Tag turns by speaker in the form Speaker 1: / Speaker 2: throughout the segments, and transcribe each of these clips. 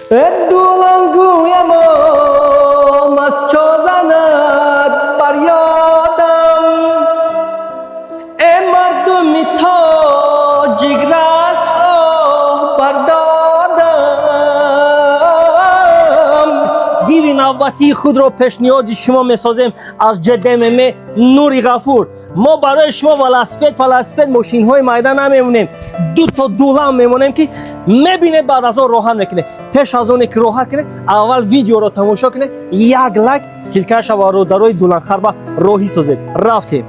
Speaker 1: Дулангӯям аз чо занад бар ёдам, э мардуми тоҷик, разҳо бардодам. Гиви навбатии худро пешниҳоди шумо месозем аз ҷдмм Нури Ғафур. Мо барои шумо велосипед, велосипед, мошинҳои майда намемонем, дуто дулам мемонем, ки мебинед, баъд аз он роҳат мекунед. Пеш аз оне ки роҳат кунед, аввал видеоро тамошо кунед, як лайк, ссылка ша бародарои дуланхарба роҳӣ созед. Рафтем.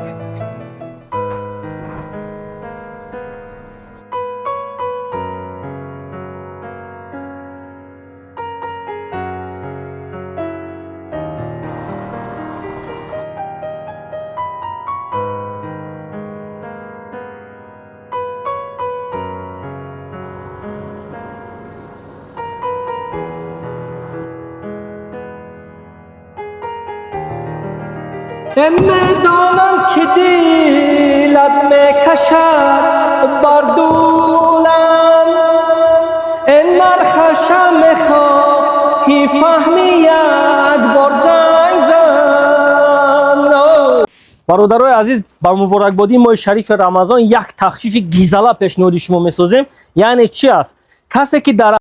Speaker 1: Медонам, ки дилат мекашад бар дулам, нархаша мехоҳӣ фаҳми, як бор занг зан. Бародарои азиз, ба муборакбодии моҳи шарифи Рамазон як тахфифи гизала пешниҳоди шумо месозем. Яъне чи аст? Касе ки дар